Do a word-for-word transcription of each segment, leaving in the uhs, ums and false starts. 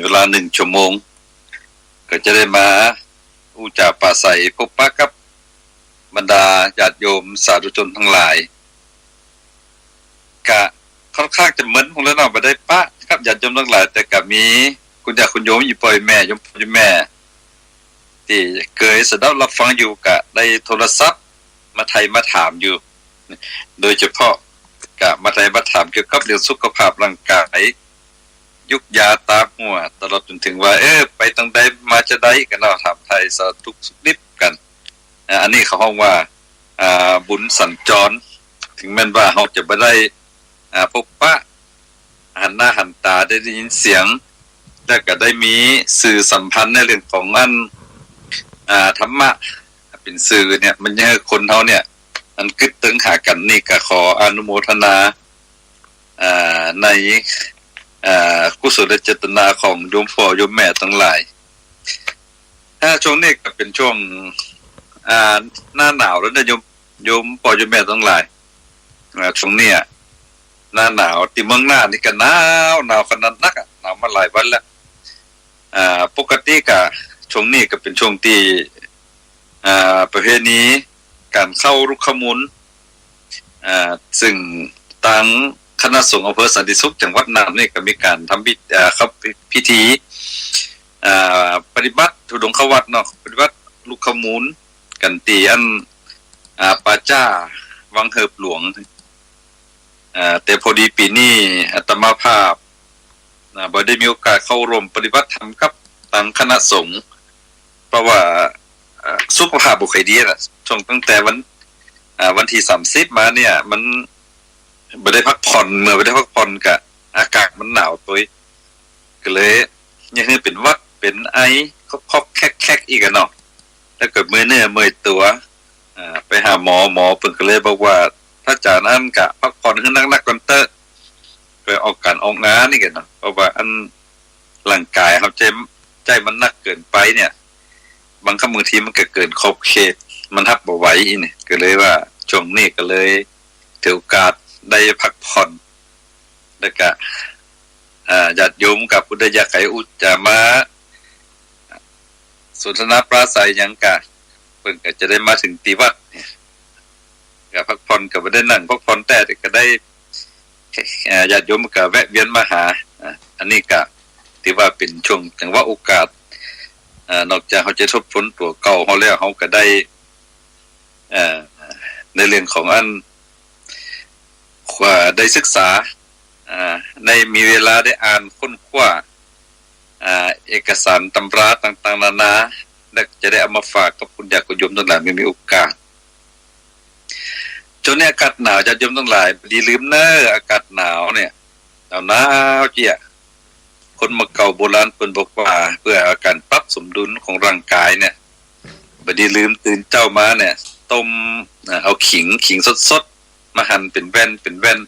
เวลาหนึ่งชั่วโมง ก็จะได้มาอู้จ๋าปราศรัยพบปะกับบรรดาญาติโยมสาธุชนตังหลาย ก็ค่อนข้างจะเมินพุ้นแล้วเนาะ บ่ได้ปะกับญาติโยมตังหลาย แต่ก็มีคุณย่าคุณโยม อี่ป้ออี่แม่ โยมป้อโยมแม่ ตี้เกยสดับรับฟังอยู่ ก็ได้โทรศัพท์มาไถ่มาถามอยู่ โดยเฉพาะก็มาไถ่มาถามเกี่ยวกับเรื่องสุขภาพร่างกาย ยุกยาตาหัว ตลอดจนเถิงว่า เออ ไปตางใดมาจาใดกั๋นเนาะ ถามไถ่สารทุกข์สุขดิบกั๋น อ่า อันนี้เขาฮ้องว่า อ่า บุญสัญจร เถิงแม้นว่าเฮาจะบ่ได้ อ่า พบปะ หันหน้าหันต๋า ได้ ได้ยินเสียง แล้วก็ได้มีสื่อสัมพันธ์ในเรื่องของอัน อ่า ธรรมะ เป๋นสื่อเนี่ย มันเยียะหื้อคนเฮาเนี่ย อันกึ๊ดเติงหากั๋น นี่ก็ขออนุโมทนา อ่า ใน อ่า กุศลเจตนาของโยมป้อโยมแม่ตังหลาย อ่า ช่วงนี้ก็เป๋นช่วง อ่า หน้าหนาวแล้วนะ โยม โยมป้อโยมแม่ตังหลาย อ่า ช่วงเนี้ย หน้าหนาว ตี้เมืองน่านนี่ก็หนาว หนาวขนาดนักอะ หนาวมาหลายวันแล้ว อ่า ปกติก็ช่วงนี้ก็เป๋นช่วงตี้ อ่า ประเพณีก๋านเข้ารุกขมูล อ่า ซึ่งตางคณะสงฆ์อำเภอสันติสุข จังหวัดน่านนี่ก็มีก๋านทำพิ- อ่า เข้าพิธี อ่า ปฏิบัติธุดงควัตรเนาะ ปฏิบัติรุกขมูลกั๋นตี้อัน อ่า ป่าจ๊าวังเหิบหลวง อ่า แต่พอดีปี๋นี้อาตมาภาพ อ่า บ่ได้มีโอกาสเข้าร่วมปฏิบัติธรรมกับตางคณะสงฆ์ เพราะว่า อ่า สุขภาพบ่ค่อยดีน่ะ ช่วงตั้งแต่วัน อ่า วันตี้สามสิบมาเนี่ย มันบ่ได้พักผ่อน เมื่อบ่ได้พักผ่อนก็อากาศมันหนาวตวย ก็เลยเยียะหื้อเป๋นหวัด เป๋นไอ คอกๆ แคกๆ อีกอะเนาะ แล้วก็เมื่อยเนื้อเมื่อยตั๋ว อ่า ไปหาหมอ หมอเปิ้นก็เลยบอกว่า ถ้าจานั้นก็พักผ่อนหื้อนักๆ ก่อนเต๊อะ ไปออกก๋านออกงานนี่กั๋นเนาะ เพราะว่าอันร่างกายเฮาใจ๊ ใจ๊มันนักเกินไปเนี่ย บางครั้งบางทีมันก็เกินขอบเขต มันฮับบ่ไหวอี้นี่ ก็เลยว่าช่วงนี้ก็เลยถือโอกาสได้พักผ่อน แล้วก็ อ่า ญาติโยมก็ผู้ใดอยากจะอู้จะมาสนทนาปราศรัยหยังก็ เปิ้นก็จะได้มาเถิงตี้วัดเนี่ย ก็พักผ่อนก็บ่ได้นั่งพักผ่อนแต๊ แต่ก็ได้ เอ่อ ญาติโยมก็แวะเวียนมาหา อ่า อันนี้ก็ถือว่าเป๋นช่วงจังหวะโอกาส อ่า นอกจากเฮาจะทบทวนตั๋วเก่าเฮาแล้ว เฮาก็ได้ เอ่อ ในเรื่องของอัน อ่า ได้ศึกษา อ่า ได้มีเวลาได้อ่านค้นคว้า อ่า เอกสารตำราต่างๆ นานา แล้วจะได้เอามาฝากกับคุณญาติคุณโยมตังหลายเมื่อมีโอกาส ช่วงนี้อากาศหนาว ญาติโยมตังหลาย บ่ดีลืมเน้อ อากาศหนาวเนี่ย หนาวๆ เจี๊ยะ คนเมื่อเก่าโบราณเปิ้นบอกว่า เพื่อก๋านปรับสมดุลของร่างกายเนี่ย บ่ดีลืมตื่นเจ๊ามาเนี่ย ต้ม อ่า เอาขิง ขิงสดๆ มาหั่นเป๋นแว่น เป๋นแว่น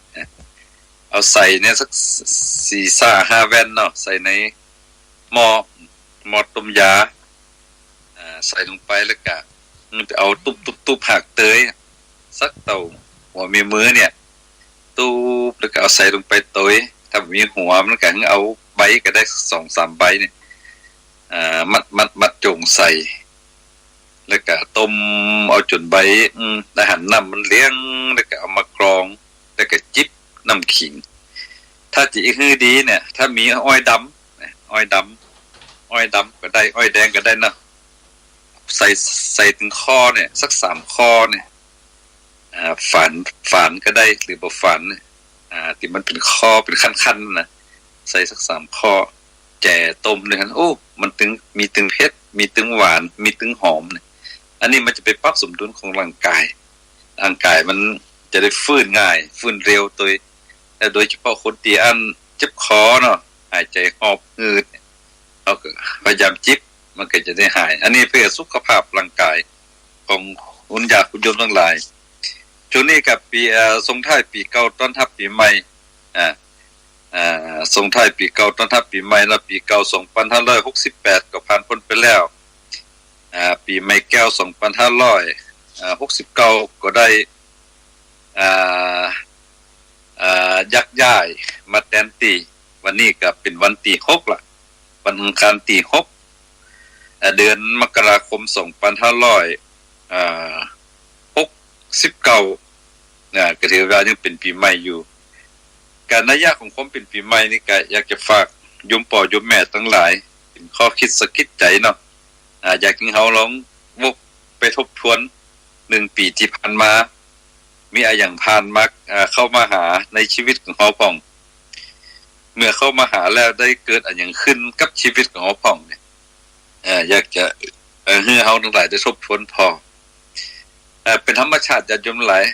เอาใส่เนี่ยสักสี่ ห้า แว่นเนาะ ใส่ในหม้อ หม้อต้มยา อ่า ใส่ลงไปแล้วก็ อืม ไปเอาตุ๊บๆๆ หากเตย สักเต้าหัวแม่มือเนี่ย ตุ๊บ แล้วก็เอาใส่ลงไปตวย ถ้าบ่มีหัวมันก็เอาใบก็ได้สองสามใบเนี่ย อ่า มัดๆๆ จ๋งใส่ แล้วก็ต้มเอาจ๋นใบ อืม อาหารน้ำมันเหลือง แล้วก็เอามากรอง แล้วก็จิบน้ำขิง ถ้าจะหื้อดีเนี่ย ถ้ามีอ้อยดำนะ อ้อยดำ อ้อยดำก็ได้ อ้อยแดงก็ได้เนาะ ใส่ ใส่ตึงข้อเนี่ย สักสามข้อเนี่ย อ่า ฝาน ฝานก็ได้ หรือบ่ฝานเนี่ย อ่า ตี้มันเป๋นข้อ เป๋นขั้นๆ นะ ใส่สักสามข้อ แจ่ต้มเนี่ย โอ้ มันตึง มีตึงเผ็ด มีตึงหวาน มีตึงหอมเนี่ย อันนี้มันจะไปปรับสมดุลของร่างกาย ร่างกายมันจะได้ฟื้นง่าย ฟื้นเร็วตวย และโดยเฉพาะคนตี้อันเจ็บคอเนาะ หายใจหอบหืดเนี่ย เฮาก็พยายามจิบ มันก็จะได้หาย อันนี้เพื่อสุขภาพร่างกายของคุณญาติคุณโยมตังหลาย ช่วงนี้ก็ปี เอ่อ ส่งท้ายปี๋เก่าต้อนฮับปี๋ใหม่ อ่า อ่า ส่งท้ายปี๋เก่าต้อนฮับปี๋ใหม่เนาะ ปี๋เก่าสองปันห้าร้อยหกสิบแปดก็ผ่านป๊นไปแล้ว อ่า ปี๋ใหม่แก้วสองปันห้าร้อย อ่า หกสิบเก้าก็ได้ อ่า อ่า ยักย้ายมาแตนตี้ วันนี้ก็เป๋นวันตี้หกละ วันอังคารตี้หก อ่า เดือนมกราคม สองปันห้าร้อย อ่า หกสิบเก้า อ่า ก็ถือว่ายังเป๋นปี๋ใหม่อยู่ กานัยยะของความเป๋นปี๋ใหม่นี่ก็อยากจะฝากโยมป้อโยมแม่ตังหลาย เป๋นข้อคิดสะกิดใจ๋เนาะ อ่า อยากหื้อเฮาลองวกไปทบทวนหนึ่งปี๋ตี้ผ่านมา มีอะหยังผ่านมา อ่า เข้ามาหาในชีวิตของเฮาพ่อง เมื่อเข้ามาหาแล้วได้เกิดอะหยังขึ้นกับชีวิตของเฮาพ่องเนี่ย เอ่อ อยากจะ เอ่อ หื้อเฮาตังหลายได้ทบทวนผ่อ เอ่อ เป๋นธรรมชาติญาติโยมหลาย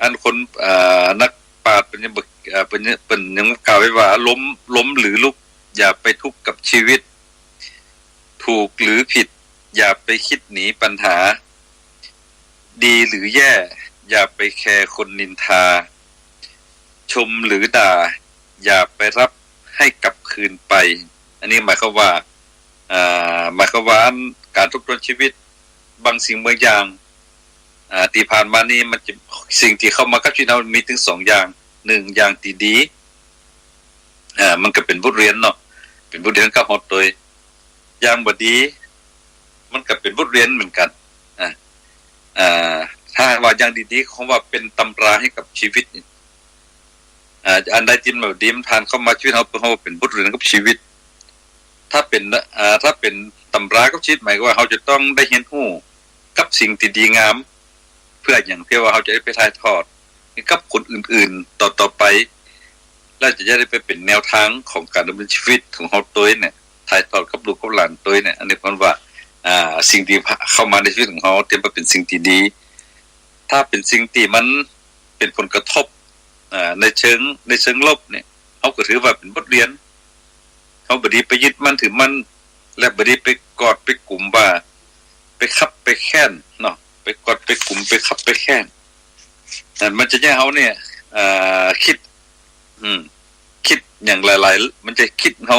อันคน เอ่อ นักปราชญ์เปิ้นยังบอก เอ่อ เปิ้นยัง เปิ้นยังกล่าวไว้ว่า ล้ม ล้มหรือลุก อย่าไปทุกข์กับชีวิต ถูกหรือผิด อย่าไปคิดหนีปัญหา ดีหรือแย่ อย่าไปแคร์คนนินทา ชมหรือด่า อย่าไปรับให้กลับคืนไป อันนี้หมายความว่า อ่า หมายความว่าอันก๋านทบทวนชีวิต บางสิ่งบางอย่าง อ่า ตี้ผ่านมานี่มันจะ สิ่งตี้เข้ามากับชีวิตเฮามีเถิงสองอย่าง หนึ่ง อย่างตี้ดี อ่า มันก็เป๋นบทเรียนเนาะ เป๋นบทเรียนกับเฮาตวย อย่างบ่ดี มันก็เป๋นบทเรียนเหมือนกั๋น อ่า อ่า ถ้าว่าอย่างดีๆ เขาว่าเป๋นตำราให้กับชีวิตนี่ อ่า อันใดตี้มันบ่ดีมันผ่านเข้ามาชีวิตเฮา เฮาเป๋นบทเรียนกับชีวิต ถ้าเป๋น อ่า ถ้าเป๋นตำรากับชีวิต หมายความว่าเฮาจะต้องได้เฮียนฮู้กับสิ่งตี้ดีงาม เปื้ออย่างตี้ว่าเฮาจะได้ไปถ่ายทอดให้กับคนอื่นๆ ต่อๆ ไป แล้วจะได้ไปเป๋นแนวทางของก๋านดำเนินชีวิตของเฮาตวยเนี่ย ถ่ายทอดกับลูกกับหลานตวยเนี่ย อันนี้เปิ้นว่า อ่า สิ่งตี้เข้ามาในชีวิตของเฮา เตรียมมาเป๋นสิ่งตี้ดี ถ้าเป๋นสิ่งตี้มันเป๋นผลกระทบ อ่า ในเชิง ในเชิงลบเนี่ย เฮาก็ถือว่าเป๋นบทเรียน เฮาบ่ดีไปยึดมั่นถือมั่น และบ่ดีไปกอดไปกุมว่า ไปคับไปแค้นเนาะ ไปกอดไปกุม ไปคับไปแค้น อ่า มันจะเยียะเฮาเนี่ย อ่า คิด อืม คิดอย่างหลายๆ มันจะคิดเฮา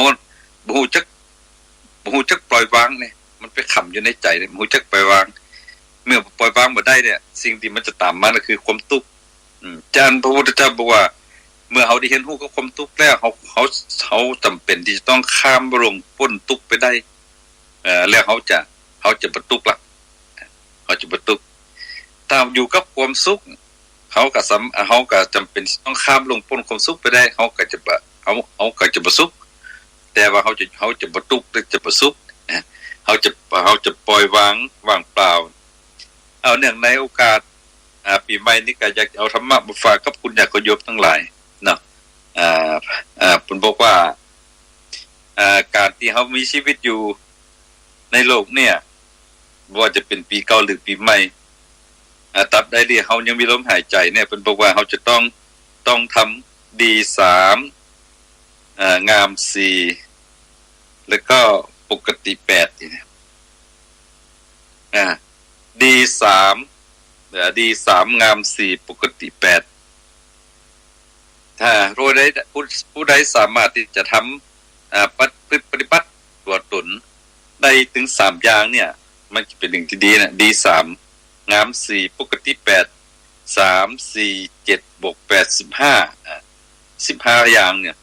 บ่ฮู้จัก บ่ฮู้จักปล่อยวางเนี่ย มันไปขังอยู่ในใจ๋เนี่ย บ่ฮู้จักปล่อยวาง เมื่อปล่อยวางบ่ได้เนี่ย สิ่งตี้มันจะต๋ามมาก็คือความตุ๊กข์ อืม จานพระพุทธเจ้าบอกว่า เมื่อเฮาได้เฮียนฮู้กับความตุ๊กข์แล้ว เฮา เฮา เฮาจ๋ำเป๋นตี้จะต้องข้ามล่วงป๊นตุ๊กข์ไปได้ เอ่อ แล้วเฮาจะ เฮาจะบ่ตุ๊กข์ละ เฮาจะบ่ตุ๊กข์ ถ้าอยู่กับความสุข เฮาก็สำ เฮาก็จ๋ำเป๋นต้องข้ามล่วงป๊นความสุขไปได้ เฮาก็จะบ่ เฮา เฮาก็จะบ่สุข แต่ว่าเฮาจะ เฮาจะบ่ตุ๊กข์ และจะบ่สุข เฮาจะ เฮาจะปล่อยวาง ว่างเปล่า เอา เนื่องในโอกาส อ่า ปี๋ใหม่นี้ก็อยากจะเอาธรรมะมาฝากกับคุณญาติโยมตังหลายเนาะ อ่า อ่า เปิ้นบอกว่า อ่า ก๋านตี้เฮามีชีวิตอยู่ในโลกเนี่ย บ่ว่าจะเป๋นปี๋เก่าหรือปี๋ใหม่ อ่า ตราบใดตี้เฮายังมีลมหายใจ๋เนี่ย เปิ้นบอกว่าเฮาจะต้อง ต้องทำดีสาม อ่า งามสี่ แล้วก็ปกติแปด นี่นะ อ่า ดีสาม เอ่อ ดีสาม งามสี่ ปกติแปด ถ้าผู้ใด ผู้ ผู้ใดสามารถตี้จะทำ อ่า ปะ ปฏิบัติตั๋วต๋นได้เถิงสามอย่างเนี่ย มันจะเป๋นสิ่งตี้ดีนะ ดีสาม งามสี่ ปกติแปด สาม สี่ เจ็ด บวกแปด สิบห้า อ่า สิบห้าอย่างเนี่ย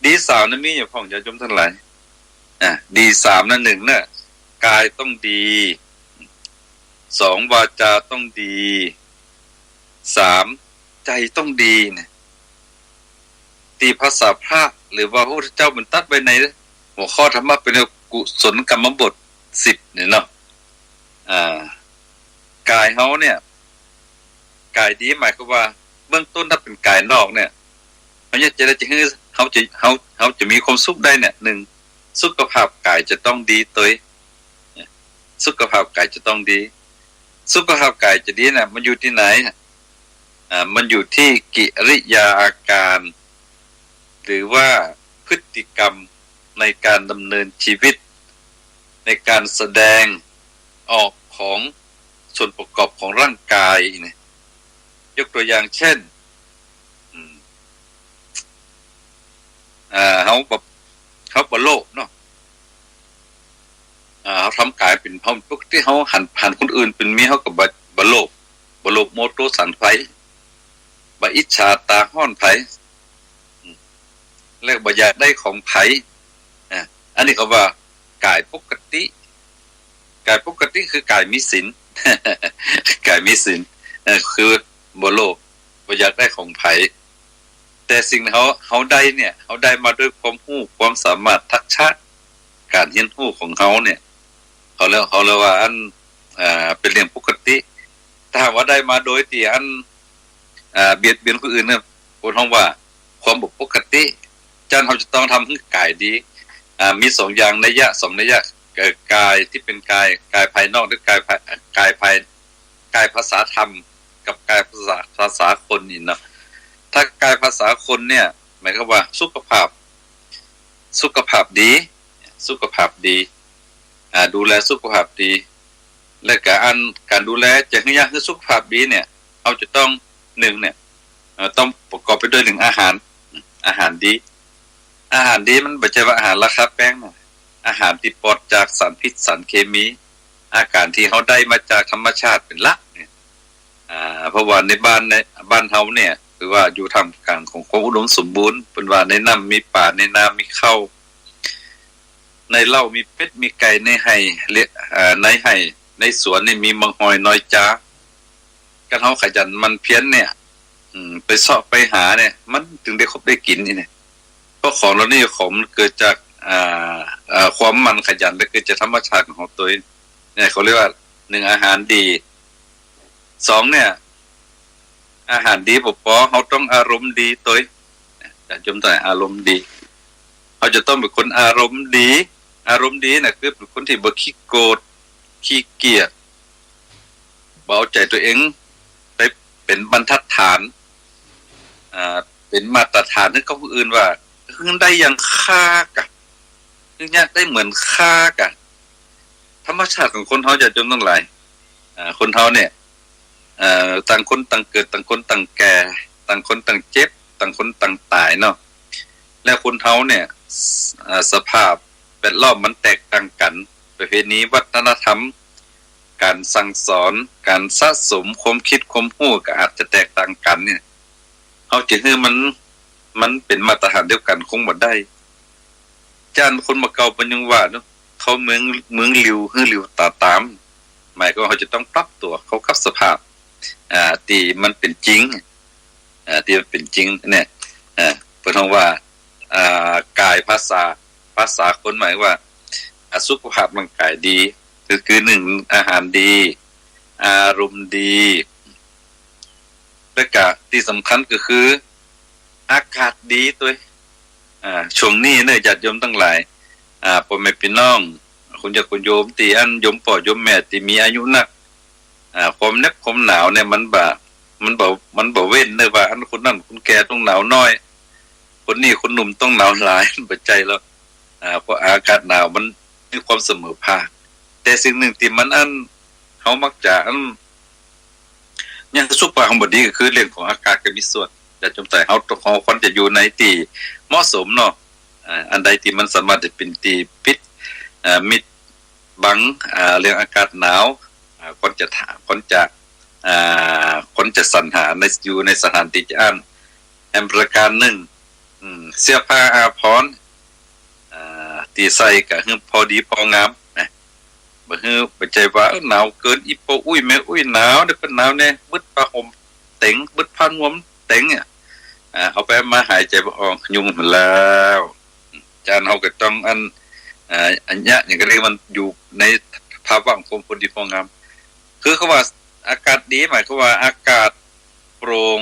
ดีสามนั้นมีอย่างพ่องญาติโยมตังหลาย อ่า ดีสามนั้น หนึ่งนะ กายต้องดี สอง วาจาต้องดี สาม ใจ๋ต้องดีเนี่ย ตี้ภาษาพระหรือว่าพระพุทธเจ้าเปิ้นตรัสไว้ในหัวข้อธรรมะเป๋นกุศลกรรมบทสิบเนี่ยเนาะ อ่า กายเฮาเนี่ย กายดีหมายความว่าเบื้องต้นถ้าเป๋นกายนอกเนี่ย เฮาอยากจะได้จะหื้อ เฮาจะ เฮา เฮาจะมีความสุขได้เนี่ย หนึ่ง สุขภาพกายจะต้องดีตวย สุขภาพกายจะต้องดี สุขภาพกายจะดีน่ะ มันอยู่ตี้ไหน อ่า มันอยู่ตี้กิริยาอาการ หรือว่าพฤติกรรมในการดำเนินชีวิต ในการแสดงออกของส่วนประกอบของร่างกายเนี่ย ยกตัวอย่างเช่น อืม อ่า เฮาบ่ เฮาบ่โลภเนาะ อ่า เฮาทำก๋ายเป๋น เฮาปกติเฮาหัน หันคนอื่นเป๋นมี เฮาก็บ่ บ่โลภ บ่โลภโมโทสันไผ บ่อิจฉาต๋าฮ้อนไผ อืม แล้วบ่อยากได้ของไผ อ่า อันนี้เขาว่าก๋ายปกติ ก๋ายปกติคือกายมีศีล กายมีศีล เอ่อ คือบ่โลภ บ่อยากได้ของใผ แต่สิ่งเฮา เฮาได้เนี่ย เฮาได้มาด้วยความฮู้ ความสามารถ ทักษะ ก๋านเฮียนฮู้ของเฮาเนี่ย เขาเรียก เขาเรียกว่าอัน อ่า เป๋นเรื่องปกติ ถ้าหากว่าได้มาโดยตี้อัน อ่า เบียดเบียนผู้อื่นเนี่ย เปิ้นฮ้องว่าความบ่ปกติ จั้นเฮาจะต้องทำหื้อกายดี อ่า มีสองอย่าง นัยยะ สองนัยยะ เอ่อ กายตี้เป๋นกาย กายภายนอก หรือกายภาย กายภาย กายภาษาธรรม กับกายภาษา ภาษาคนนี่เนาะ ถ้ากายภาษาคนเนี่ย หมายความว่าสุขภาพ สุขภาพดี สุขภาพดี อ่า ดูแลสุขภาพดี และก๋านอัน ก๋านดูแลจะหื้อ อยากหื้อสุขภาพดีเนี่ย เฮาจะต้อง นึ่งเนี่ย เอ่อ ต้องประกอบไปด้วย นึ่ง อาหาร อาหารดี อาหารดีมันบ่ใจ้ว่าอาหารราคาแพงนะ อาหารตี้ปลอดจากสารพิษสารเคมี อาหารตี้เฮาได้มาจากธรรมชาติเป๋นหลักเนี่ย อ่า เพราะว่าในบ้าน ในบ้านเฮาเนี่ย ถือว่าอยู่ท่ามกลางของความอุดมสมบูรณ์ เปิ้นว่าในน้ำมีป๋า ในนามีข้าว ในเล้ามีเป็ดมีไก่ ในไฮ่ เลี้ยง อ่า ในไฮ่ ในสวนนี่มีมังหอยนอยจา คันเฮาขยันหมั่นเพียรเนี่ย อืม ไปเซาะไปหาเนี่ย มันจึงได้คบได้กิ๋นนี่เนี่ย เพราะของเหล่านี้ของมันเกิดจาก อ่า อ่า ความหมั่นขยัน และเกิดจากธรรมชาติของเฮาตวย เนี่ย เขาเรียกว่า นึ่ง อาหารดี สอง เนี่ย อาหารดีบ่ปอ เฮาต้องอารมณ์ดีตวย จะจมใต้อารมณ์ดี เฮาจะต้องเป๋นคนอารมณ์ดี อารมณ์ดีน่ะคือเป๋นคนตี้บ่ขี้โกรธ ขี้เกียจ บ่เอาใจ๋ตั๋วเองไปเป๋นบรรทัดฐาน อ่า เป๋นมาตรฐานหื้อคนอื่นว่า หื้อได้อย่างข้ากะ หื้ออยากได้เหมือนข้ากะ ธรรมชาติของคนเฮาญาติโยมตังหลาย อ่า คนเฮาเนี่ย เอ่อ ต่างคนต่างเกิด ต่างคนต่างแก่ ต่างคนต่างเจ็บ ต่างคนต่างต๋ายเนาะ และคนเฮาเนี่ย เอ่อ สภาพแวดล้อมมันแตกต่างกั๋น ประเพณีวัฒนธรรม ก๋านสั่งสอน ก๋านสะสมความกึ๊ดความฮู้ก็อาจจะแตกต่างกั๋นเนี่ย เฮาจะหื้อมัน มันเป๋นมาตรฐานเดียวกั๋นคงบ่ได้ จ้านคนบ่าเก่าเปิ้นยังว่าเนาะ เข้าเมือง เมืองหลิว หื้อหลิวต๋าต๋าม หมายความว่าเฮาจะต้องปรับตั๋วเข้ากับสภาพ อ่า ตี้มันเป๋นจริง อ่า ตี้มันเป๋นจริงเนี่ย อ่า เปิ้นฮ้องว่า อ่า กายภาษา ภาษาคนหมายว่า อ่า สุขภาพร่างกายดี คือ คือ นึ่ง อาหารดี อารมณ์ดี และก็ตี้สำคัญก็คือ อากาศดีตวย อ่า ช่วงนี้เนาะ ญาติโยมตังหลาย อ่า ป้อแม่ปี้น้อง คุณญาติคุณโยมตี้อันโยมป้อโยมแม่ตี้มีอายุนัก อ่า ความเหน็บความหนาวเนี่ยมันบ่ มันบ่ มันบ่เว้นเนาะ ว่าอันคนนั้นคนแก่ต้องหนาวน้อย คนนี้คนหนุ่มต้องหนาวหลาย บ่ใจ้แล้ว อ่า เพราะอากาศหนาวมันมีความเสมอภาค แต่สิ่งนึ่งตี้มันอัน เฮามักจะอัน ยังสุขภาพบ่ดีก็คือเรื่องของอากาศก็มีส่วน ญาติโยมตังหลาย เฮาต้อง เฮาควรจะอยู่ในตี้เหมาะสมเนาะ อ่า อันใดตี้มันสามารถจะเป๋นตี้ปิด อ่า มิดบัง อ่า เรื่องอากาศหนาว อ่า ควรจะถา ควรจะ อ่า ควรจะสรรหาใน อยู่ในสถานตี้จะอั้น แถมประก๋านนึ่ง อืม เสื้อผ้าอาภรณ์ อ่า ตี้ใส่ก็หื้อพอดีพองามนะ บ่หื้อ บ่ใจ้ว่า เอ้อ หนาวเกิน อี่ป้ออุ๊ยแม่อุ๊ยหนาว เดี๋ยวเปิ้นหนาวแน่ บึดผ้าห่มเต็ง บึดผ้านวมเต็งเนี่ย อ่า เอาไปมาหายใจ๋บ่ออก ยุงมาแล้ว จ้านเฮาก็ต้องอัน อ่า อันเนี้ย อย่างก็เรียกมันอยู่ในภาวะของความพอดีพองาม คือเขาว่าอากาศดี หมายความว่าอากาศโปร่ง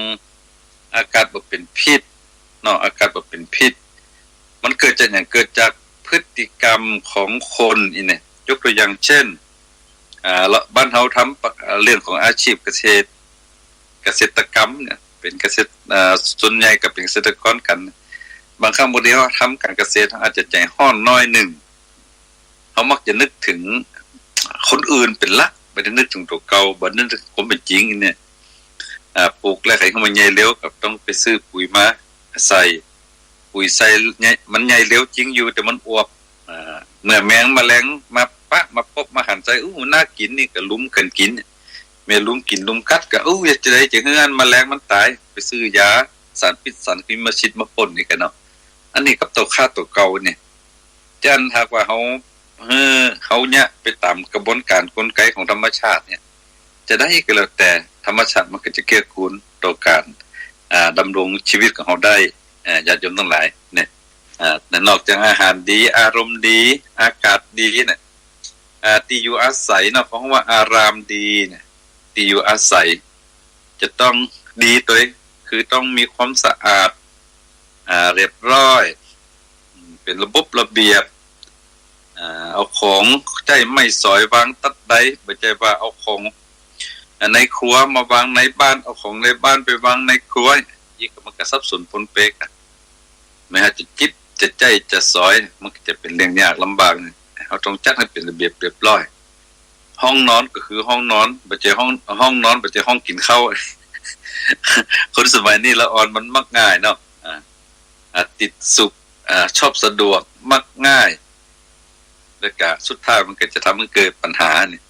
อากาศบ่เป๋นพิษเนาะ อากาศบ่เป๋นพิษ มันเกิดจากหยัง เกิดจากพฤติกรรมของคนนี่เนี่ย ยกตัวอย่างเช่น อ่า ละ บ้านเฮาทำปะ เรื่องของอาชีพเกษตร เกษตรกรรมเนี่ย เป๋นเกษตร อ่า ส่วนใหญ่ก็เป๋นเกษตรกรกั๋น บางครั้งบางทีเฮาทำก๋านเกษตร เฮาอาจจะใจ๋ฮ้อนน้อยนึ่ง เฮามักจะนึกเถิงคนอื่นเป๋นหลัก บ่ได้นึกเถิงตั๋วเก่า บ่ได้นึกเถิงความเป๋นจริงเนี่ย อ่า ปลูกแล้วใค่หื้อมันใหญ่เร็ว ก็ต้องไปซื้อปุ๋ยมาใส่ ปุ๋ยใส่ใหญ่ มันใหญ่เร็วจริงอยู่ แต่มันอวบ อ่า เมื่อแมงแมลงมาปะ มาปบ มาหันใส่ อู้ น่ากิ๋นนี่ ก็ลุมกั๋นกิ๋น แม่นลุมกิ๋นลุมกัด ก็ อู้ เฮ็ดจะใดจะหื้ออันแมลงมันต๋าย ไปซื้อยาสารพิษสารเคมีมาฉีดมาพ่นนี่กั๋นเนาะ อันนี้กับตั๋วข้าตั๋วเก่าเนี่ย จั้นหากว่าเฮา เออ เฮาเยียะไปต๋ามกระบวนก๋านกลไกของธรรมชาติเนี่ย จะใดก็แล้วแต่ ธรรมชาติมันก็จะเกื้อกูลต่อก๋าน อ่า ดำรงชีวิตของเฮาได้ อ่า ญาติโยมตังหลายเนี่ย อ่า นอกจากอาหารดี อารมณ์ดี อากาศดีเนี่ย อ่า ตี้อยู่อาศัยเนาะ เพราะว่าอารามดีเนี่ย ตี้อยู่อาศัย จะต้องดีตวย คือต้องมีความสะอาด อ่า เรียบร้อย อืม เป๋นระบบระเบียบ อ่า เอาของใจ๊ไม้สอยวางตั๊ดใด บ่ใจ้ว่าเอาของ อ่า ในครัวมาวางในบ้าน เอาของในบ้านไปวางในครัว อี้ก็มันก็สับสนปนเปกั๋น แม้จะจิบ จะใจ๊ จะสอย มันก็จะเป๋นเรื่องยากลำบาก เฮาต้องจัดหื้อเป๋นระเบียบเรียบร้อย ห้องนอนก็คือห้องนอน บ่ใจ้ห้อง ห้องนอน บ่ใจ้ห้องกิ๋นข้าว คนสมัยนี้ละอ่อนมันมักง่ายเนาะ อ่า อ่า ติดสุข อ่า ชอบสะดวก มักง่าย แล้วก็สุดท้ายมันก็จะทำให้เกิดปัญหาเนี่ย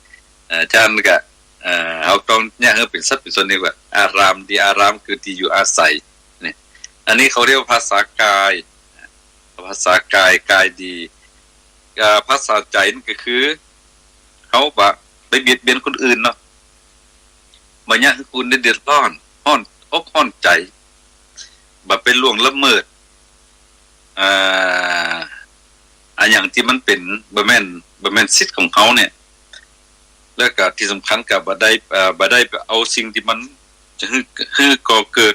เอ่อ ฉะนั้นก็ เอ่อ เฮาต้องเยียะหื้อเป๋นสัดเป๋นส่วนดีกว่า อารามดี อารามคือตี้อยู่อาศัยเนี่ย อันนี้เขาเรียกว่าภาษากาย ภาษากาย กายดี อ่า ภาษาใจ๋นั่นก็คือ เฮาบ่ไปเบียดเบียนคนอื่นเนาะ บ่เยียะหื้อคนอื่นได้เดือดร้อน ฮ้อนอกฮ้อนใจ๋ บ่ไปล่วงละเมิด อ่า อะหยังตี้มันเป๋น บ่แม่น บ่แม่นสิทธิ์ของเฮาเนี่ย แล้วก็ตี้สำคัญก็บ่ได้ เอ่อ บ่ได้ไปเอาสิ่งตี้มันจะหื้อ หื้อก่อเกิด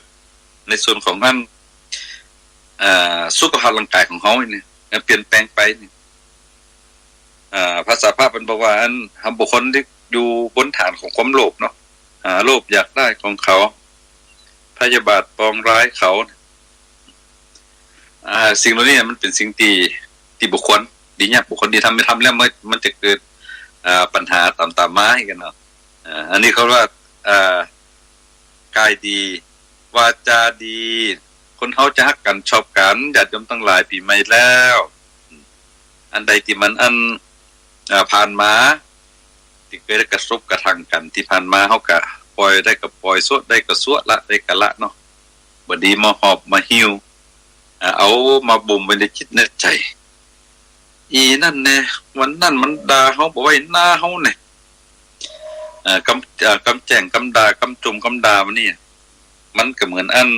ในส่วนของอัน อ่า สุขภาพร่างกายของเฮาเนี่ย เปลี่ยนแปลงไปเนี่ย อ่า ภาษาพระเปิ้นบอกว่า อัน บุคคลตี้อยู่บนฐานของความโลภเนาะ อ่า โลภอยากได้ของเขา พยาบาทปองร้ายเขา อ่า สิ่งเหล่านี้มันเป๋นสิ่งตี้ ตี้บ่ควร ดีเยียะ บ่ควร ตี้ทำ บ่ทำแล้วมัน มันจะเกิด อ่า ปัญหาต๋ามๆ มาหื้อกั๋นเนาะ อ่า อันนี้เขาว่า อ่า กายดี วาจาดี คนเฮาจะฮักกั๋นชอบกั๋น ญาติโยมตังหลาย ปี๋ใหม่แล้ว อันใดตี้มันอัน อ่า ผ่านมา ตี้เกยได้กระทบกระทั่งกั๋นตี้ผ่านมา เฮาก็ปล่อยได้ก็ปล่อย สั่วได้ก็สั่ว ละได้ก็ละเนาะ บ่ดีมาหอบมาหิ้ว อ่า เอามาบ่มไว้ในจิตในใจ๋ อีนั่นแน่ วันนั้นมันด่าเฮาบ่ไว้หน้าเฮาแน่ เอ่อ กำ เอ่อ กำแจ้งกำด่ากำจุมกำด่ามันนี่ มันก็เหมือนอัน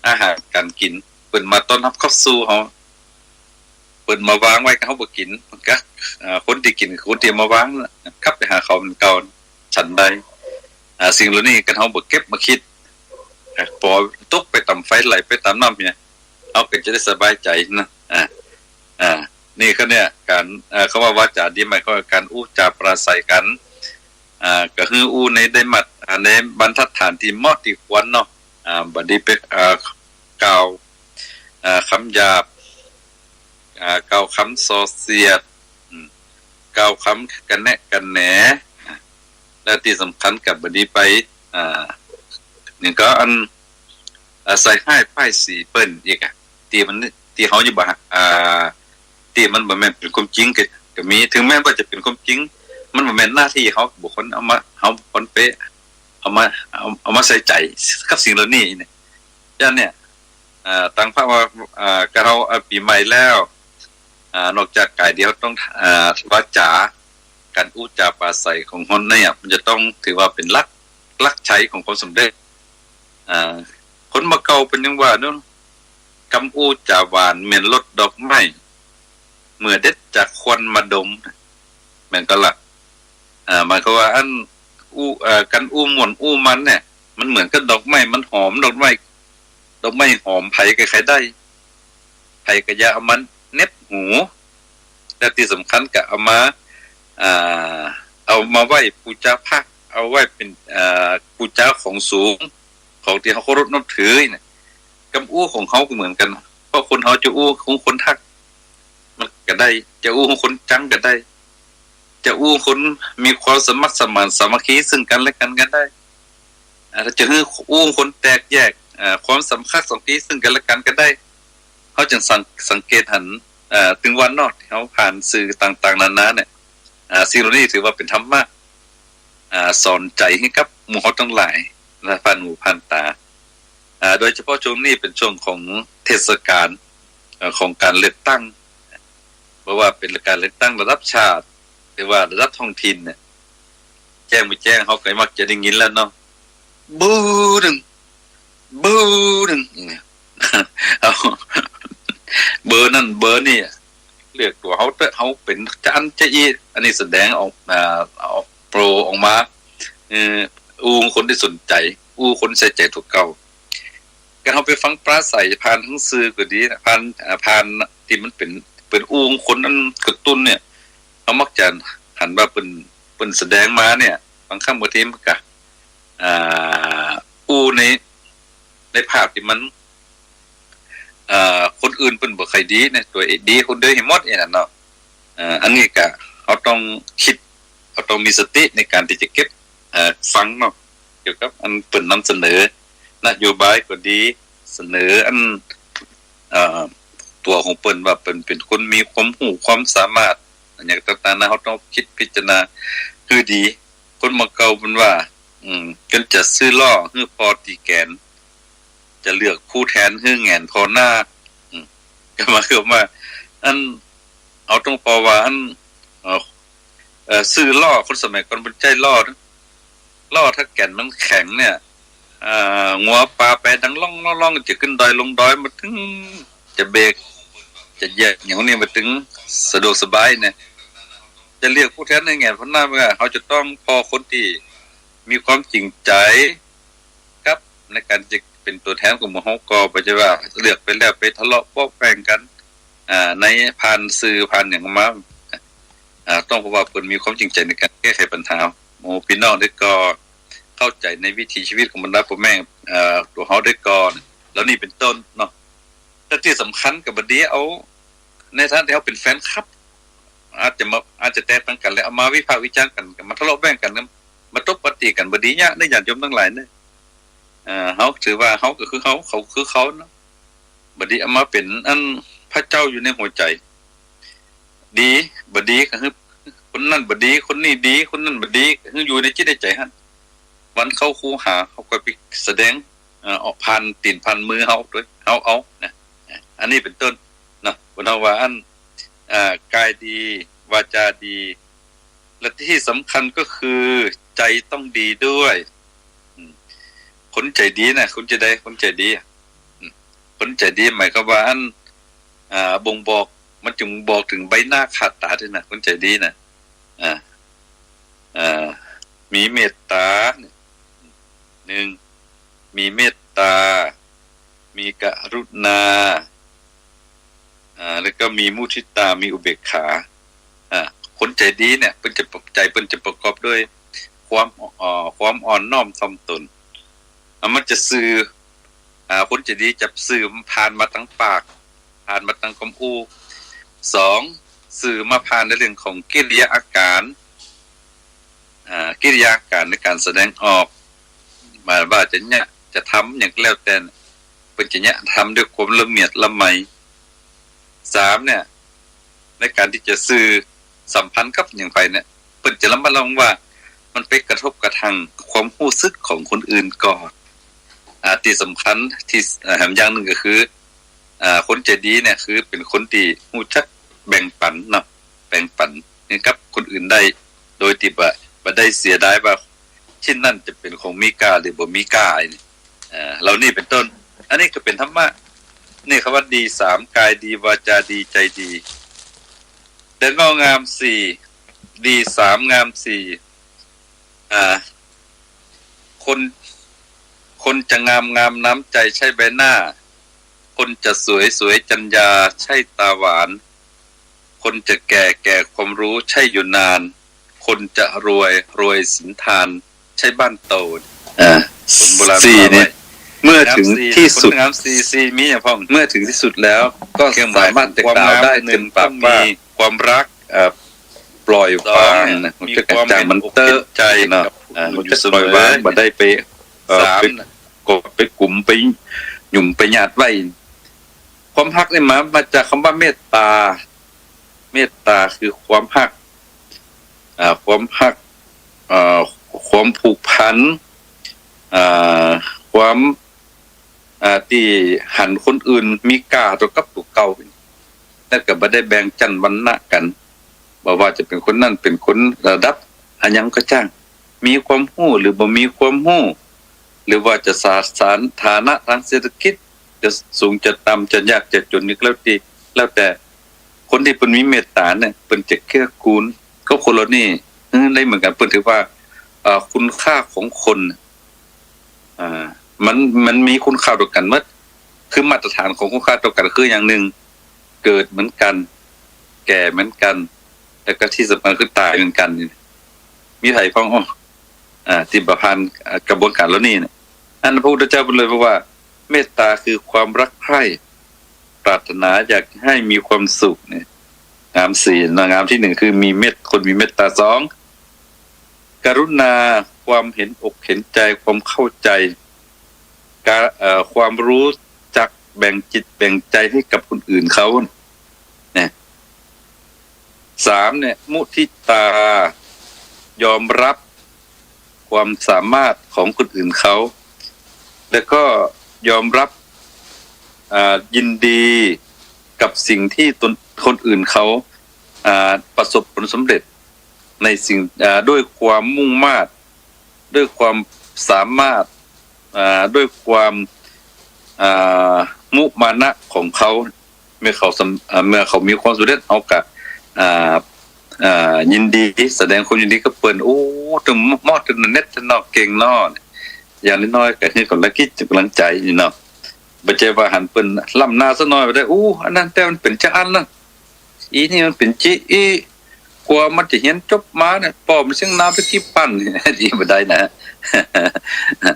อาหารก๋านกิ๋น เปิ้นมาต้อนฮับขับสู่เฮา เปิ้นมาวางไว้ก็เฮาบ่กิ๋น มันก็ เอ่อ คนตี้กิ๋นคือคนตี้เอามาวางน่ะ กลับไปหาเขาเหมือนเก่า ฉันใด อ่า สิ่งเหล่านี้คันเฮาบ่เก็บมาคิด อ่า ปล่อยตกไปต๋ามไฟไหลไปต๋ามน้ำเนี่ย เฮาก็จะได้สบายใจ๋นะ อ่า อ่า นี่เขาเนี่ย ก๋าน อ่า เขาว่าวาจาดี หมายความว่าก๋านอู้จ๋าปราศรัยกั๋น อ่า ก็คืออู้ในได้มาตร อ่า ในบรรทัดฐานตี้เหมาะตี้ควรเนาะ อ่า บ่ดีไป อ่า กล่าว อ่า กำหยาบ อ่า กล่าวกำส่อเสียด อืม กล่าวกำกระแนะกระแหน และตี้สำคัญก็บ่ดีไป อ่า นี่ก็อัน อ่า ใส่ฮ้ายป้ายสีเปิ้นอีกอะ ตี้มัน ตี้เฮาอยู่บ่ อ่า ตี้มันบ่แม่นเป๋นความจริงก็ ก็มี ถึงแม้ว่าจะเป๋นความจริง มันบ่แม่นหน้าตี้เฮา บ่ควรเอามา เฮาบ่ควรไป เอามา เอา เอามาใส่ใจ๋กับสิ่งเหล่านี้เนี่ย ฉะนั้นเนี่ย อ่า ตางพระว่า อ่า ก็เฮา อ่า ปี๋ใหม่แล้ว อ่า นอกจากก๋ายดี เฮาต้อง อ่า วาจา ก๋านอู้จ๋าปราศรัยของเฮาเนี่ย มันจะต้องถือว่าเป๋นหลัก หลักชัยของความสำเร็จ อ่า คนบ่าเก่าเปิ้นยังว่าเนาะ กำอู้จ๋าหวานเหมือนรสดอกไม้ เมื่อเด็ดจากควันมาดม แม่นก่อล่ะ อ่า หมายความว่าอันอู้ เอ่อ ก๋านอู้ม่วนอู้มันเนี่ย มันเหมือนกับดอกไม้ มันหอม ดอกไม้ ดอกไม้หอม ใผก็ใค่ได้ ใผก็อย่าเอามาเหน็บหู และตี้สำคัญก็เอามา อ่า เอามาไหว้ปู๋จาพระ เอาไหว้เป๋น อ่า ปู๋จาของสูง ของตี้เฮาเคารพนับถือเนี่ย กำอู้ของเฮาก็เหมือนกั๋น เพราะคนเฮาจะอู้ของคนฮัก มันก็ได้ จะอู้ของคนจังก็ได้ จะอู้คนมีความสมัครสมานสามัคคีซึ่งกั๋นและกั๋นก็ได้ อ่า ถ้าจะหื้ออู้คนแตกแยก อ่า ความสามัคคีซึ่งกั๋นและกั๋นก็ได้ เฮาจึงสัง สังเกตหัน อ่า ตึงวันเนาะ ตี้เฮาผ่านสื่อต่างๆ นานาเนี่ย อ่า สิ่งเหล่านี้ถือว่าเป๋นธรรมะ อ่า สอนใจ๋หื้อกับหมู่เฮาตังหลาย และผ่านหูผ่านต๋า อ่า โดยเฉพาะช่วงนี้เป๋นช่วงของเทศกาล เอ่อ ของก๋านเลือกตั้ง บ ราะว่าเป๋นก๋านเลือกตั้งระดับชาติ หรือว่าระดับท้องถิ่นเนี่ย แจ้งบ่แจ้ง เฮาก็มักจะได้ยินแล้วเนาะ เบอร์หนึ่ง เบอร์หนึ่ง เนี่ย เอา เบอร์นั่นเบอร์นี่ เลือกตั๋วเฮาเต๊อะ เฮาเป๋นจาอั้นจาอี้ อันนี้แสดงออก อ่า ออก โปรออกมา เอ่อ อู้คนตี้สนใจ๋ อู้คนใส่ใจ๋ตั๋วเก่า การเฮาไปฟังปราศรัยผ่านทางสื่อก็ดีนะ ผ่าน อ่า ผ่านตี้มันเป๋น เป๋นอู้คนอันกระตุ้นเนี่ย เฮามักจะหันว่าเปิ้น เปิ้นแสดงมาเนี่ย บางครั้งบางทีมันก็ อ่า อู้ใน ในภาพตี้มัน เอ่อ คนอื่นเปิ้นบ่ใค่ดีนะ ตั๋วเองดีคนเดียวหื้อหมด อี้นั่นเนาะ เอ่อ อันนี้ก็เฮาต้องกึ๊ด เฮาต้องมีสติในก๋านตี้จะเก็บ เอ่อ ฟังเนาะ เกี่ยวกับอันเปิ้นนำเสนอนโยบายก็ดี เสนออัน เอ่อ ตั๋วของเปิ้นว่าเปิ้นเป๋นคนมีความฮู้ความสามารถ อะหยังต่างๆ นานา เฮาต้องกึ๊ดพิจารณาหื้อดี คนบ่าเก่าเปิ้นว่า อืม เกินจะซื้อล้อหื้อผ่อตี๋แก๋น จะเลือกผู้แทนหื้อแหงนผ่อหน้า อืม ก็หมายความว่า อัน เฮาต้องผ่อว่า อัน เอ่อ เอ่อ ซื้อล้อ คนสมัยก่อนเปิ้นใจ๊ล้อนะ ล้อถ้าแก๋นมันแข็งเนี่ย เอ่อ งัวปลาไปดังล่องๆๆ จะขึ้นดอยลงดอยบ่าตึง จะเบรก จะเหยียบอย่างนี้บ่าตึง สะดวกสบายเนี่ย จะเลือกผู้แทนหื้อแหงนผ่อหน้า เฮาจะต้องผ่อคนตี้มีความจริงใจ๋ กับในก๋านจะเป๋นตั๋วแทนของหมู่เฮาก็บ่ใจ้ว่าเลือกไปแล้วไปทะเลาะเบาะแว้งกั๋น อ่า ในผ่านสื่อผ่านหยังมา อ่า ต้องผ่อว่าเปิ้นมีความจริงใจ๋ในก๋านแก้ไขปัญหา โอ้ ปี้น้องได้ก็เข้าใจ๋ในวิถีชีวิตของบรรดาป้อแม่ เอ่อ ตั๋วเฮาได้ก็ แล้วนี่เป๋นต้นเนาะ แต่ตี้สำคัญก็บ่ดีเอา ในฐานะตี้เฮาเป๋นแฟนคลับ อาจจะมา อาจจะแตกต่างกั๋นแล้ว เอามาวิพากษ์วิจารณ์กั๋น มาทะเลาะแว้งกั๋น มาตบมาตี๋กั๋น บ่ดีเยียะเน่อ ญาติโยมตังหลายเน่อ เอ่อ เฮาถือว่าเฮาก็คือเฮา เขาคือเขาเนาะ บ่ดีเอามาเป๋นอันพระเจ้าอยู่ในหัวใจ๋ ดี บ่ดีก็หื้อ คนนั้นบ่ดี คนนี้ดี คนนั้นบ่ดี ก็หื้ออยู่ในจิตในใจ๋หั้น วันเข้าคูหา เฮาก็ไปแสดง เอ่อ ออกผ่านตี๋นผ่านมือเฮาตวย เฮาเอานะ อันนี้เป๋นต้นเนาะ บ่ต้องว่าอัน อ่า กายดี วาจาดี และตี้สำคัญก็คือใจ๋ต้องดีตวย อืม คนใจ๋ดีนะ คนจะใด คนใจ๋ดี อืม คนใจ๋ดีหมายความว่าอัน อ่า บ่งบอก มันจึงบอกเถิงใบหน้าค่าต๋าตวยนะ คนใจ๋ดีนะ อ่า อ่า มีเมตต๋า นึ่ง มีเมตต๋า มีกรุณา อ่า แล้วก็มีมุทิตา มีอุเบกขา อ่า คนใจ๋ดีเนี่ย เปิ้นจะ ใจ๋เปิ้นจะประกอบด้วยความ เอ่อ ความอ่อนน้อมถ่อมตน อ่า มันจะสื่อ อ่า คนใจ๋ดีจะสื่อผ่านมาตางปาก ผ่านมาตางกำอู้ สอง สื่อมาผ่านในเรื่องของกิริยาอาก๋าร อ่า กิริยาอาก๋ารในก๋านแสดงออก หมายว่าจะเยียะ จะทำหยังก็แล้วแต่ เปิ้นจะเยียะทำด้วยความละเมียดละไม สามเนี่ย ในก๋านตี้จะสื่อสัมพันธ์กับหยังไปเนี่ย เปิ้นจะระมัดระวังว่ามันไปกระทบกระทั่งความฮู้สึกของคนอื่นก่อ อ่า ตี้สำคัญตี้ อ่า แถมอย่างนึ่งก็คือ อ่า คนใจ๋ดีเนี่ยคือเป๋นคนตี้ฮู้จักแบ่งปั๋นเนาะ แบ่งปั๋นหื้อกับคนอื่นได้ โดยตี้บ่ บ่ได้เสียดายว่าชิ้นนั้นจะเป๋นของมีก้าหรือบ่มีก้า ไอ้นี่ อ่า เหล่านี้เป๋นต้น อันนี้ก็เป๋นธรรมะ นี่คำว่าดีสาม กายดี วาจาดี ใจ๋ดี และก็งามสี่ ดีสาม งามสี่ อ่า คน คนจะงาม งามน้ำใจ๋ ใช่ใบหน้า คนจะสวย สวยจรรยา ใช่ต๋าหวาน คนจะแก่ แก่ความรู้ ใช่อยู่นาน คนจะรวย รวยสินทาน ใช่บ้านโต อ่า คนโบราณ สี่ ว่าไว้ เนี่ย เมื่อถึงที่สุด งามสี่ สี่ มีหยังพ่อง เมื่อถึงที่สุดแล้ว ก็สามารถจะกล่าวได้เต็มปากว่า ความรัก เอ่อ ปล่อยวางนะ สองเนี่ย มันจะกระจ่าง มันเตอะ มีความเห็นอกเห็นใจ๋ เนาะ กับคนอื่น อ่า มันจะปล่อยวาง อยู่เสมอ บ่ได้ไป เอ่อ สาม ไป นะ กดไปกุ๋ม ไปหยุม ไปหยาดไว้ ความฮักนี่มา มาจากคำว่าเมตตา เมตตาคือความฮัก อ่า ความฮัก อ่า ความผูกพัน อ่า ความ อ่า ตี้หันคนอื่นมีก้าเต้ากับตั๋วเก่า แล้วก็บ่ได้แบ่งชั้นวรรณะกั๋น บ่ว่าจะเป๋นคนนั้นเป๋นคนระดับอะหยังก็จ้าง มีความฮู้หรือบ่มีความฮู้ หรือว่าจะสา สถานะตางเศรษฐกิจ จะสูงจะต่ำ จะยากจะจ๋น นี่ก็แล้วตี้ แล้วแต่ คนตี้เปิ้นมีเมตต๋าเนี่ย เปิ้นจะเกื้อกูลกับคนเหล่านี้ เออ ได้เหมือนกั๋น เปิ้นถือว่า เอ่อ คุณค่าของคน อ่า มัน มันมีคุณค่าเต้ากั๋นหมด คือมาตรฐานของคุณค่าเต้ากั๋นคืออย่างนึ่ง เกิดเหมือนกั๋น แก่เหมือนกั๋น แล้วก็ตี้สำคัญคือต๋ายเหมือนกั๋นนี่ มีใผพ่อง อ้อ อ่า ตี้บ่ผ่าน อ่า กระบวนก๋านเหล่านี้เนี่ย อันนั้นพระพุทธเจ้าเปิ้นเลยบอกว่า เมตต๋าคือความรักใคร่ ปรารถนาอยากให้มีความสุขเนี่ย งามสี่นะ งามตี้หนึ่งคือมีเมต คนมีเมตต๋า สอง กรุณา ความเห็นอกเห็นใจ๋ ความเข้าใจ๋ กะ เอ่อ ความรู้จักแบ่งจิตแบ่งใจ๋ให้กับคนอื่นเขาเนี่ย สามเนี่ย มุทิตา ยอมรับความสามารถของคนอื่นเขา แล้วก็ยอมรับ อ่า ยินดีกับสิ่งที่ตน คนอื่นเขา อ่า ประสบผลสำเร็จในสิ่ง อ่า ด้วยความมุ่งมาด ด้วยความสามารถ อ่า ด้วยความ อ่า มุมานะของเขา เมื่อเขาสำ อ่า เมื่อเขามีความสำเร็จ เฮาก็ อ่า อ่า ยินดี แสดงความยินดีกับเปิ้น โอ้ ตึงเหมาะ ตึงเน็ต ตึงเนาะ เก่งเนาะ อย่างน้อยๆ ก็หื้อกำลังจิตกำลังใจ๋นี่เนาะ บ่ใจ้ว่าหันเปิ้นล้ำหน้าสักหน่อยบ่ได้ อู้ อันนั้นแต่มันเป๋นจักอันนะ อีนี่มันเป๋นจิ อี กว่ามันจะเฮียนจบมาเนี่ย ป้อมันเสี้ยงน้ำไปกี่ปัน อีบ่ได้นะ อา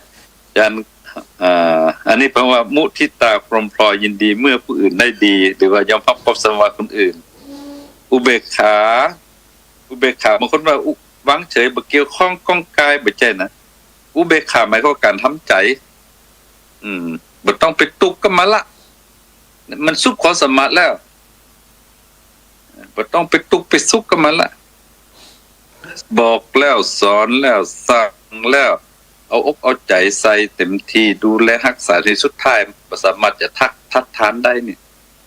จารย์ อ่า อันนี้แปลว่ามุทิตาพรมพลอยยินดีเมื่อผู้อื่นได้ดี หรือว่ายอมรับความสามารถคนอื่น อุเบกขา อุเบกขา บางคนว่า อุ วางเฉย บ่เกี่ยวข้องก้องกาย บ่ใจ้นะ อุเบกขาหมายความว่าก๋านทำใจ๋ อืม บ่ต้องไปตุ๊กกับมันละ มันสุดความสามารถแล้ว บ่ต้องไปตุ๊กไปสุขกับมันละ บอกแล้ว สอนแล้ว สั่งแล้ว เอาอกเอาใจ๋ใส่เต็มตี้ ดูแลฮักษา ตี้สุดท้ายบ่สามารถจะทัด ทัดทานได้นี่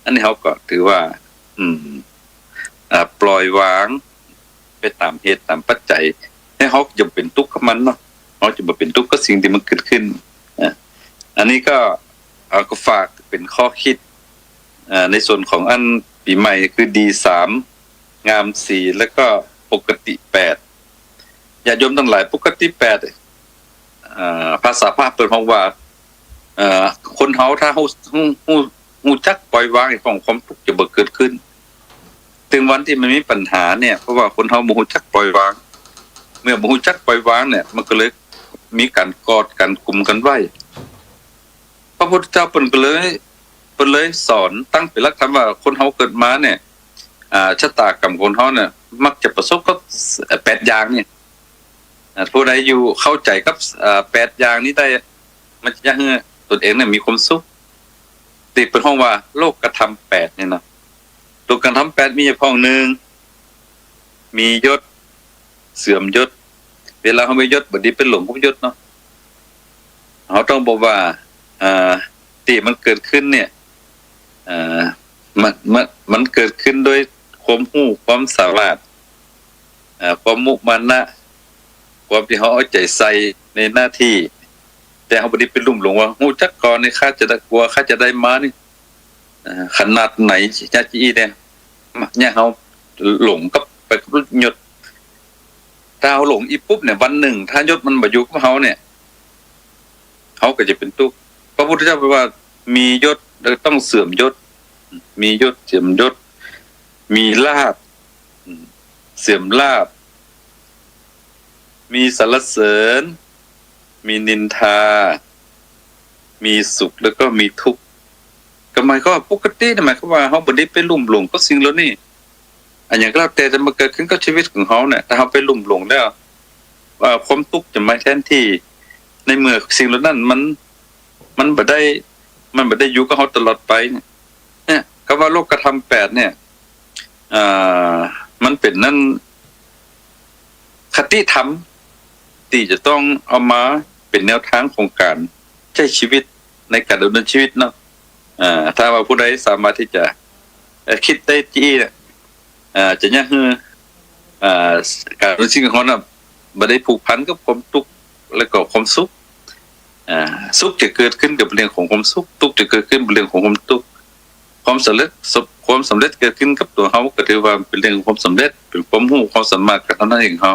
อันนี้เฮาก็ถือว่า อืม อ่า ปล่อยวางไปต๋ามเหตุต๋ามปัจจัย หื้อเฮาจะบ่เป๋นตุ๊กข์กับมันเนาะ เฮาจะบ่เป๋นตุ๊กข์กับสิ่งตี้มันเกิดขึ้น อ่า อันนี้ก็ เอ่อ ก็ฝากเป๋นข้อคิด อ่า ในส่วนของอันปี๋ใหม่คือดีสาม งามสี่ แล้วก็ปกติแปด ญาติโยมตังหลาย ปกติแปด อ่า ภาษาพระเปิ้นฮ้องว่า เอ่อ คนเฮาถ้าฮู้ ฮู้ ฮู้ ฮู้จักปล่อยวาง ไอ้ของความตุ๊กข์จะบ่เกิดขึ้น ตึงวันตี้มันมีปัญหาเนี่ย เพราะว่าคนเฮาบ่ฮู้จักปล่อยวาง เมื่อบ่ฮู้จักปล่อยวางเนี่ย มันก็เลยมีก๋านกอดกั๋นกุมกั๋นไว้ พระพุทธเจ้าเปิ้นก็เลย เปิ้นเลยสอนตั้งเป๋นหลักธรรมว่าคนเฮาเกิดมาเนี่ย อ่า ชะตากรรมคนเฮาเนี่ย มักจะประสบกับ เอ่อ แปดอย่างเนี่ย อ่า ผู้ใดอยู่เข้าใจ๋กับ อ่า แปดอย่างนี้ได้ มันจะเยียะหื้อตนเองเนี่ยมีความสุข ตี้เปิ้นฮ้องว่าโลกธรรมแปดเนี่ยนะ โลกธรรมแปดมีพ่องหนึ่ง มียศ เสื่อมยศ เวลาเฮามียศ บ่ดีไปหลงกับยศเนาะ เฮาต้องบอกว่า อ่า ตี้มันเกิดขึ้นเนี่ย อ่า มัน มัน มันเกิดขึ้นโดยความฮู้ ความสามารถ อ่า ความมุมานะ ความตี้เฮาเอาใจ๋ใส่ในหน้าตี้ แต่เฮาบ่ดีไปลุ่มหลงว่า ฮู้จักก่อนนี่ ข้าจะได้ กว่าข้าจะได้มานี่ อ่า ขนาดไหน จะอี้เนี่ย เนี่ยเฮาหลงกับ ไปกับยศ ถ้าเฮาหลงอี้ปุ๊บเนี่ย วันนึ่งถ้ายศมันบ่อยู่กับเฮาเนี่ย เฮาก็จะเป๋นตุ๊กข์ พระพุทธเจ้าบอกว่ามียศแล้วต้องเสื่อมยศ มียศเสื่อมยศ มีลาภ อืม เสื่อมลาภ มีสรรเสริญ มีนินทา มีสุขแล้วก็มีทุกข์ ก็หมายความว่าปกติเนี่ย หมายความว่าเฮาบ่ได้ไปลุ่มหลงกับสิ่งเหล่านี้ อะหยังก็แล้วแต่ ตี้มันเกิดขึ้นกับชีวิตของเฮาเนี่ย ถ้าเฮาไปลุ่มหลงแล้ว ว่าความตุ๊กข์จะมาแทนตี้ ในเมื่อสิ่งเหล่านั้นมัน มันบ่ได้ มันบ่ได้อยู่กับเฮาตลอดไปเนี่ย เนี่ย กำว่าโลกธรรมแปดเนี่ย อ่า มันเป๋นนั้น คติธรรมตี้จะต้องเอามาเป๋นแนวตางของก๋านใจ๊ชีวิต ในก๋านดำเนินชีวิตเนาะ อ่า ถ้าว่าผู้ใดสามารถตี้จะ เอ่อ กึ๊ดได้ตี้เนี่ย เอ่อ จะเยียะหื้อ เอ่อ ก๋านดำรงชีวิตของเฮาน่ะ บ่ได้ผูกพันกับความตุ๊กข์และก็ความสุข อ่า สุขจะเกิดขึ้นก็เป๋นเรื่องของความสุข ตุ๊กข์จะเกิดขึ้นเป๋นเรื่องของความตุ๊กข์ ความสำเร็จ ความสำเร็จเกิดขึ้นกับตั๋วเฮาก็ถือว่าเป๋นเรื่องของความสำเร็จ เป๋นความฮู้ความสามารถการทำหน้าตี้ของเฮา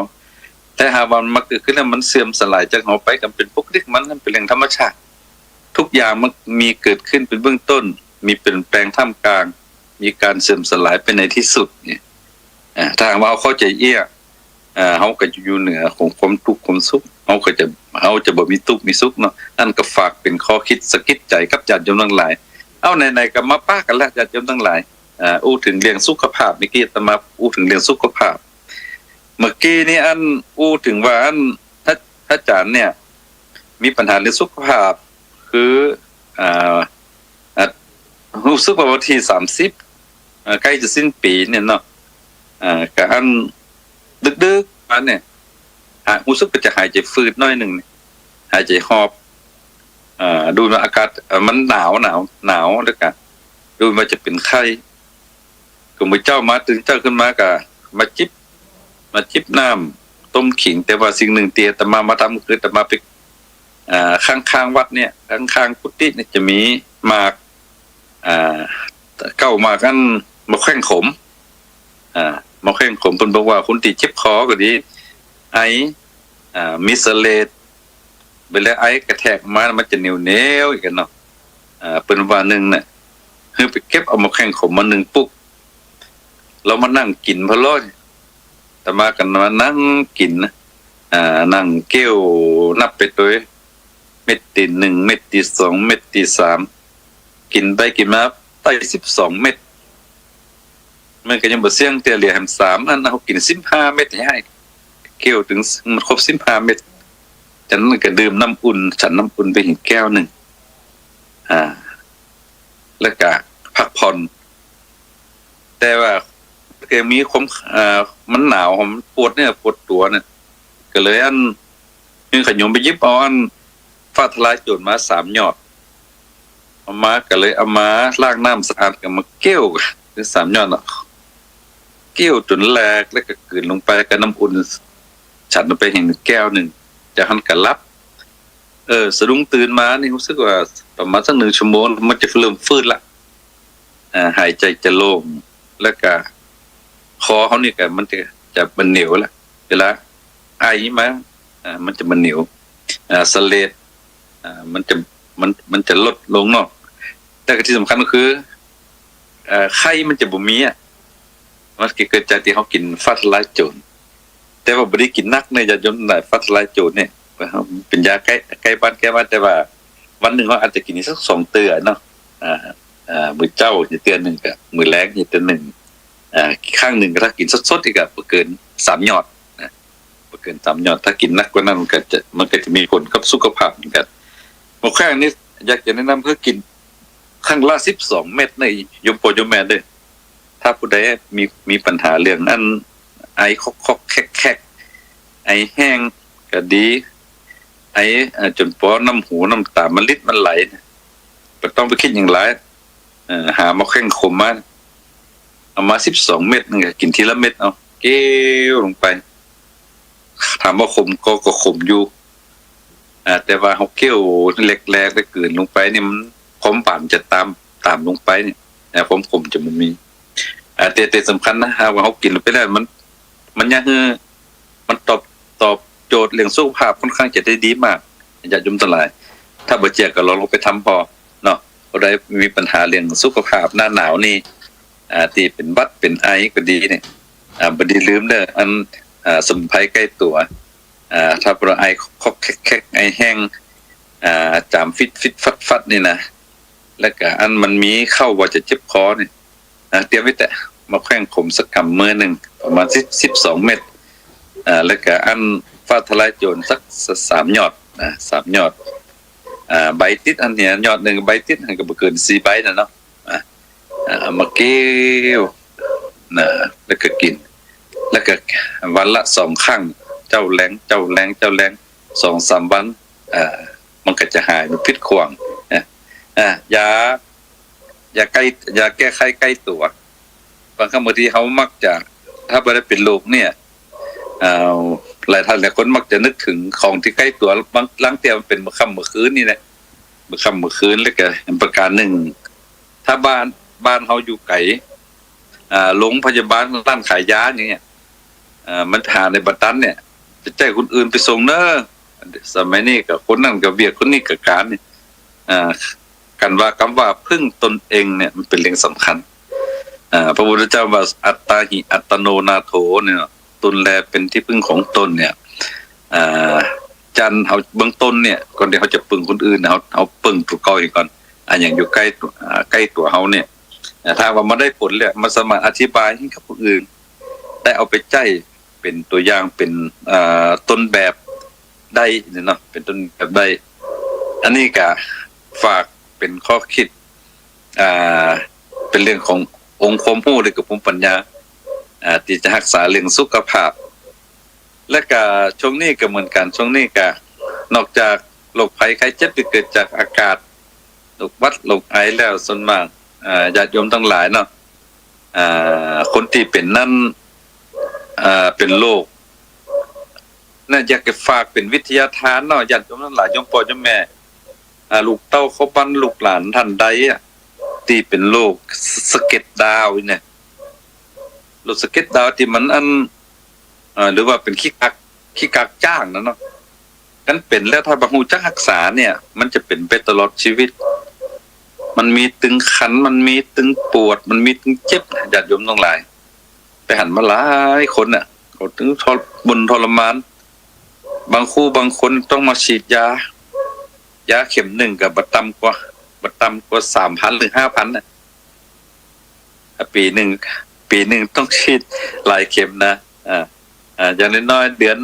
แต่หากว่ามันมาเกิดขึ้นแล้วมันเสื่อมสลายจากเฮาไปก็เป๋นปกติมัน มันเป๋นเรื่องธรรมชาติ ทุกอย่างมันมีเกิดขึ้นเป๋นเบื้องต้น มีเปลี่ยนแปลงท่ามกลาง มีก๋านเสื่อมสลายไปในที่สุดเนี่ย อ่า ถ้าหากว่าเฮาเข้าใจ๋เอี้ย อ่า เฮาก็จะอยู่เหนือของความตุ๊กข์ความสุข เฮาก็จะ เฮาจะบ่มีตุ๊กข์มีสุขเนาะ อั้นก็ฝากเป๋นข้อกึ๊ดสะกิดใจ๋กับญาติโยมตังหลาย เอ้า ไหนๆ ก็มาปะกั๋นละ ญาติโยมตังหลาย อ่า อู้เถิงเรื่องสุขภาพ เมื่อกี้อาตมาอู้เถิงเรื่องสุขภาพ เมื่อกี้นี้อั้นอู้เถิงว่าอั้น อา อาจ๋ารย์เนี่ย มีปัญหาเรื่องสุขภาพ คือ อ่า อ่า ฮู้สึกว่าวันตี้สามสิบ อ่า ใก้จะสิ้นปี๋เนี่ยเนาะ อ่า ก็อั้นดึกๆ มาเนี่ย อ่า ฮู้สึกว่าจะหายใจ๋ฟืดหน้อยนึ่ง หายใจ๋หอบ อ่า ดูว่าอากาศ เอ่อ มันหนาว หนาว หนาว แล้วก็ดูว่าจะเป๋นไข้ ก็มื้อเจ๊ามา ตื่นเจ๊าขึ้นมาก็มาจิบ มาจิบน้ำต้มขิง แต่ว่าสิ่งนึ่งตี้อาตมามาทำคืออาตมาไป อ่า ข้างๆ วัดเนี่ย ข้างๆ กุฏิเนี่ยจะมีหมาก อ่า เก๊าหมากอั้น หมากแข้งขม อ่า หมากแข้งขม เปิ้นบอกว่าคนตี้เจ็บคอก็ดี ไอ อ่า มีเสลด เวลาไอกระแทกมามันจะเหนียวๆ อีกกั๋นเนาะ อ่า เปิ้นว่านึ่งน่ะ หื้อไปเก็บเอาหมากแข้งขมมานึ่งปุ๊บ แล้วมานั่งกิ๋นพะโล้ อาตมาก็มานั่งกิ๋นนะ อ่า นั่งเคี้ยวนับไปตวย เม็ดตี้นึ่ง เม็ดตี้สอง เม็ดตี้สาม กิ๋นไปกิ๋นมาได้สิบสองเม็ด มันก็ยังบ่เสี้ยงเตื้อ เหลือแหมสามอัน เฮากิ๋นสิบห้าเม็ด ยาย เคี้ยวเถิงมันครบสิบห้าเม็ด จากนั้นก็ดื่มน้ำอุ่น ฉันน้ำอุ่นไปอีกแก้วนึ่ง อ่า แล้วก็พักผ่อน แต่ว่าก็ยังมีความ เอ่อ มันหนาว มันปวดเนื้อปวดตั๋วเนี่ย ก็เลยอั้น หื้อข้าโยมไปหยิบเอาอั้น ฟ้าทะลายโจรมาสามหยอด เอามาก็เลยเอามาล้างน้ำสะอาดก็มาเคี้ยวกั๋น สามหยอดเนาะ เคี้ยวจ๋นแหลกแล้วก็กลืนลงไปกับน้ำอุ่น ฉันลงไปแหมแก้วนึ่ง จากนั้นก็หลับ เออ สะดุ้งตื่นมานี่ฮู้สึกว่าประมาณสักนึ่งชั่วโมงมันจะเริ่มฟื้นละ อ่า หายใจ๋จะโล่ง แล้วก็คอเฮานี่ก็มันจะ จะบ่เหนียวละ เวลาไอมา อ่า มันจะบ่เหนียว อ่า เสลด อ่า มันจะ มัน มันจะลดลงเนาะ แต่ก็ตี้สำคัญก็คือ เอ่อ ไข้มันจะบ่มีอะ มันก็เกิดจากตี้เฮากิ๋นฟ้าทะลายโจร แต่ว่าบ่ได้กิ๋นนักเนี่ย ญาติโยมตังหลาย ฟ้าทะลายโจรเนี่ย เป๋นยาแก้ แก้บ้านแก้หวัด แต่ว่าวันนึ่งเฮาอาจจะกิ๋นสักสองเตื้อเนาะ อ่า อ่า มื้อเจ๊าจะเตื้อนึ่ง กับมื้อแลงจะเตื้อนึ่ง อ่า ครั้งนึ่งก็ถ้ากิ๋นสดๆ นี่ก็บ่เกินสามหยอดนะ บ่เกินสามหยอด ถ้ากิ๋นนักกว่านั้นมันก็จะ มันก็จะมีผลกับสุขภาพเหมือนกั๋น หมากแข้งนี่อยากจะแนะนำหื้อกิ๋นครั้งละสิบสองเม็ดนะ โยมป้อโยมแม่เด้อ ถ้าผู้ใดมี มีปัญหาเรื่องอั้น ไอคอกๆ แคกๆ ไอแห้งก็ดี ไอ เอ่อ จ๋นปอน้ำหูน้ำตามันลิดมันไหลนะ บ่ต้องไปกึ๊ดหยังหลาย เอ่อ หาหมากแข้งขมมา เอามาสิบสองเม็ดนึ่ง กิ๋นทีละเม็ดเอา เคี้ยวลงไป ถามว่าขมก็ ก็ขมอยู่ อ่า แต่ว่าเฮาเคี้ยวแหลกๆ แล้วกลืนลงไปนี่มันความหวานจะตาม ตามลงไปเนี่ย อ่า ความขมจะบ่มี อ่า แต่ แต่สำคัญนะ หากว่าเฮากิ๋นลงไปแล้วมัน มันยัง เออ มันตอบ ตอบโจทย์เรื่องสุขภาพค่อนข้างจะได้ดีมาก ญาติโยมตังหลาย ถ้าบ่เจื้อก็ลอง ลองไปทำผ่อเนาะ ผู้ใดมีปัญหาเรื่องสุขภาพหน้าหนาวนี่ อ่า ตี้เป๋นหวัดเป๋นไอก็ดีเนี่ย อ่า บ่ดีลืมเด้อ อัน อ่า สมุนไพรใก้ตั๋ว อ่า ถ้าผู้ใดไอคอกๆ แคกๆ ไอแห้ง อ่า จ๋ามฟิดๆ ฟัดๆ นี่นะ แล้วก็อันมันมีเข้าว่าจะเจ็บคอเนี่ย อ่า เตรียมไว้แต่หมากแข้งขมสักกำมื้อนึ่ง ประมาณสิบ สิบสองเม็ด อ่า แล้วก็อันฟ้าทะลายโจรสัก ส- สามหยอดนะ สามหยอด อ่า ใบติดอันเนี่ย หยอดนึ่ง ใบติดอันก็บ่เกินสี่ใบนะเนาะ อ่า อ่า เอามาเคี้ยวนะ แล้วก็กิ๋น แล้วก็วันละสองครั้ง เจ๊าแลง เจ๊าแลง เจ๊าแลง สองสามวัน อ่า มันก็จะหาย มันปิดข่วางนะ อ่า ยา ยาแก้ ยาแก้ไข้ใก้ตั๋ว างครั้งบางทีเฮามักจะ ถ้าบ่ได้เป๋นโรคเนี่ย เอ่อ หลายท่านหลายคนมักจะนึกเถิงของตี้ใก้ตั๋ว บาง ลางเตื้อมันเป๋นเมื่อค่ำเมื่อคืนนี่แหละ เมื่อค่ำเมื่อคืน แล้วก็ประก๋านนึ่ง ถ้าบ้าน บ้านเฮาอยู่ไก๋ อ่า โรงพยาบาล ร้านขายยาอย่างเงี้ย อ่า มันหาได้บ่ตันเนี่ย จะใจ๊คนอื่นไปส่งเน่อ สมัยนี้ก็คนนั้นก็เวียก คนนี้ก็ก๋านเนี่ย อ่า กั๋นว่ากำว่าเปิ้งตนเองเนี่ยมันเป๋นเรื่องสำคัญ อ่า พระพุทธเจ้าว่า อัตตาหิ อัตตโน นาโถ เนี่ยเนาะ ตนแลเป๋นตี้เปิ้งของตนเนี่ย อ่า จั่นเฮาเบื้องต้นเนี่ย ก่อนตี้เฮาจะเปิ้งคนอื่น เฮา เฮาเปิ้งตั๋วเก่าเหียก่อน อ่า อย่างอยู่ใก้ตั๋ว อ่า ใก้ตั๋วเฮาเนี่ย อ่า ถ้าว่ามันได้ผลแล้ว มันสามารถอธิบายหื้อกับผู้อื่น ได้เอาไปใจ๊เป๋นตั๋วอย่าง เป๋น อ่า ต้นแบบได้เนี่ยเนาะ เป๋นต้นแบบได้ อันนี้ก็ฝากเป๋นข้อคิด อ่า เป๋นเรื่องขององค์ความฮู้ หรือกับภูมิปัญญา อ่า ตี้จะฮักษาเรื่องสุขภาพ และก็ช่วงนี้ก็เหมือนกั๋น ช่วงนี้ก็นอกจากโรคภัยไข้เจ็บตี้เกิดจากอากาศ โรคหวัด โรคไอแล้ว ส่วนมาก อ่า ญาติโยมตังหลายเนาะ อ่า คนตี้เป๋นนั้น อ่า เป๋นโรค เนี่ย อยากจะฝากเป๋นวิทยาทานเนาะ ญาติโยมตังหลาย โยมป้อโยมแม่ อ่า ลูกเต้าเข้าบ้าน ลูกหลานต้านใดอะ ตี้เป๋นโรคสะเก็ดดาวเนี่ย โรคสะเก็ดดาวตี้มันอัน อ่า หรือว่าเป๋นขี้กาก ขี้กากจ๊างนะเนาะ คันเป๋นแล้วถ้าบ่ฮู้จักฮักษาเนี่ย มันจะเป๋นไปตลอดชีวิต มันมีตึงคัน มันมีตึงปวด มันมีตึงเจ็บ ญาติโยมตังหลาย ไปหันมาหลายคนน่ะ เขาตึงทร- บ่นทรมาน บางคู่บางคนต้องมาฉีดยา ยาเข็มนึ่งก็บ่ต่ำกว่า บ่ต่ำกว่าสามพันหรือห้าพันน่ะ อ่ะ ปี๋นึ่ง ปี๋นึ่งต้องฉีดหลายเข็มนะ อ่า อ่า อย่างน้อยๆ เดือน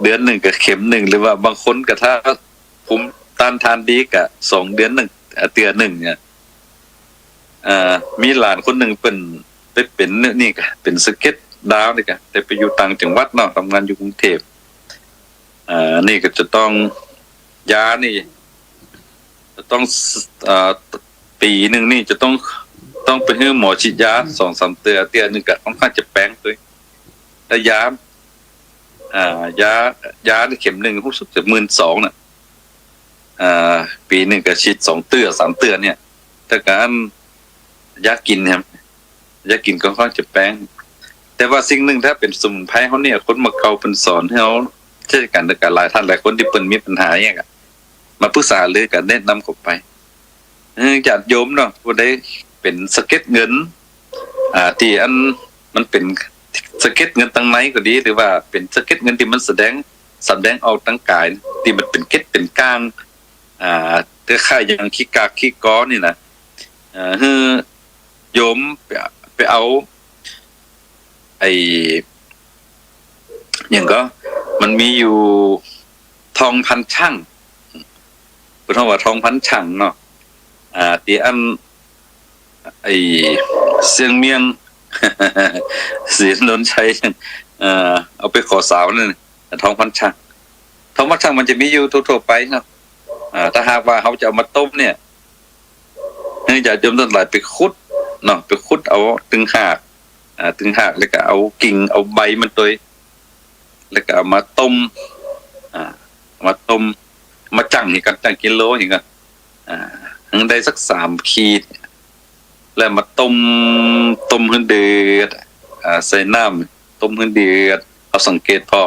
เดือนนึ่งก็เข็มนึ่ง หรือว่าบางคนก็ถ้าภูมิต้านทานดีก็สองเดือนนึ่ง อ่า เตื้อนึ่งเนี่ย อ่า มีหลานคนนึ่งเปิ้นไปเป๋นนี่ก็ เป๋นสะเก็ดดาวนี่ก็ แต่ไปอยู่ต่างจังหวัดเนาะ ทำงานอยู่กรุงเทพฯ อ่า นี่ก็จะต้อง ยานี่ จะต้อง เอ่อ ปี๋นึ่งนี่จะต้อง ต้องไปหื้อหมอฉีดยาสองสามเตื้อ เตื้อนึ่งก็ค่อนข้างจะแปงตวย แล้วยา อ่า ยา ยานี่เข็มนึ่งรู้สึกจะหมื่นสองน่ะ อ่า ปี๋นึ่งก็ฉีดสองเตื้อสามเตื้อเนี่ย แต่ก็อันยากิ๋นครับ ยากิ๋นก็ค่อนข้างจะแปง แต่ว่าสิ่งนึ่งถ้าเป๋นสมุนไพรเฮาเนี่ย คนเมื่อเก่าเปิ้นสอนหื้อเฮา เจ้ากั๋น แต่ก็หลายท่านหลายคนตี้เปิ้นมีปัญหาเนี่ยก็มาปรึกษาหารือกั๋น แนะนำเข้าไป เออ ญาติโยมเนาะ ผู้ใดเป๋นสะเก็ดเงิน อ่า ตี้อันมันเป๋นสะเก็ดเงินตังในก็ดี หรือว่าเป๋นสะเก็ดเงินตี้มันแสดง แสดงออกตางก๋าย ตี้มันเป๋นเกล็ดเป๋นก้าง อ่า คล้ายๆ อย่างขี้กากขี้กอนี่นะ เอ่อ หื้อโยมไป ไปเอา ไอ้ หยังก็ มันมีอยู่ทองพันช่าง เปิ้นฮ้องว่าทองพันช่างเนาะ อ่า ตี้อัน ไอ้เซียงเมียง ศรีถนนชัย เอ่อ เอาไปขอสาวนั่นน่ะ ทองพันช่าง ทองพันช่างมันจะมีอยู่ทั่วๆ ไปเนาะ อ่า ถ้าหากว่าเฮาจะเอามาต้มเนี่ย หื้อญาติโยมตังหลายไปขุดเนาะ ไปขุดเอาตึงหาก อ่า ตึงหาก แล้วก็เอากิ่ง เอาใบมันตวย แล้วก็เอามาต้ม อ่า เอามาต้ม มาจั่งหื้อกั๋น จั่งกิโลหื้อกั๋น อ่า หื้อได้สักสามขีด แล้วมาต้ม ต้มหื้อเดือด อ่า ใส่น้ำ ต้มหื้อเดือด เอาสังเกตผ่อ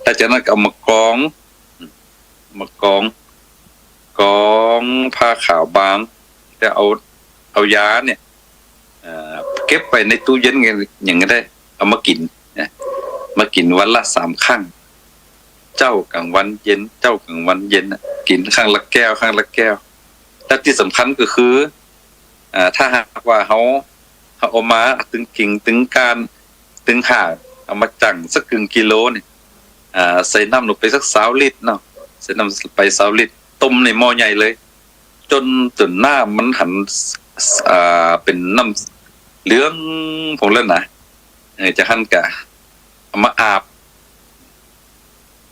แล้วจากนั้นก็เอามากอง มากอง กองผ้าขาวบาง แล้วเอา เอายาเนี่ย เอ่อ เก็บไว้ในตู้เย็นอย่างเงี้ยได้ เอามากิ๋นนะ มากิ๋นวันละสามครั้ง เจ๊ากลางวันเย็น เจ๊ากลางวันเย็นน่ะ กิ๋นครั้งละแก้ว ครั้งละแก้ว และตี้สำคัญก็คือ อ่า ถ้าหากว่าเฮา เฮาเอามาตึงกิ่ง ตึงก้าน ตึงหาก เอามาจั่งสักเกิ่งกิโลนี่ อ่า ใส่น้ำลงไปสักซาวลิตรเนาะ ใส่น้ำไปซาวลิตร ต้มในหม้อใหญ่เลย จ๋น จ๋นน้ำมันหัน อ่า เป๋นน้ำเหลืองผ่องแล้วนะ เออ จากหั้นก็เอามาอาบ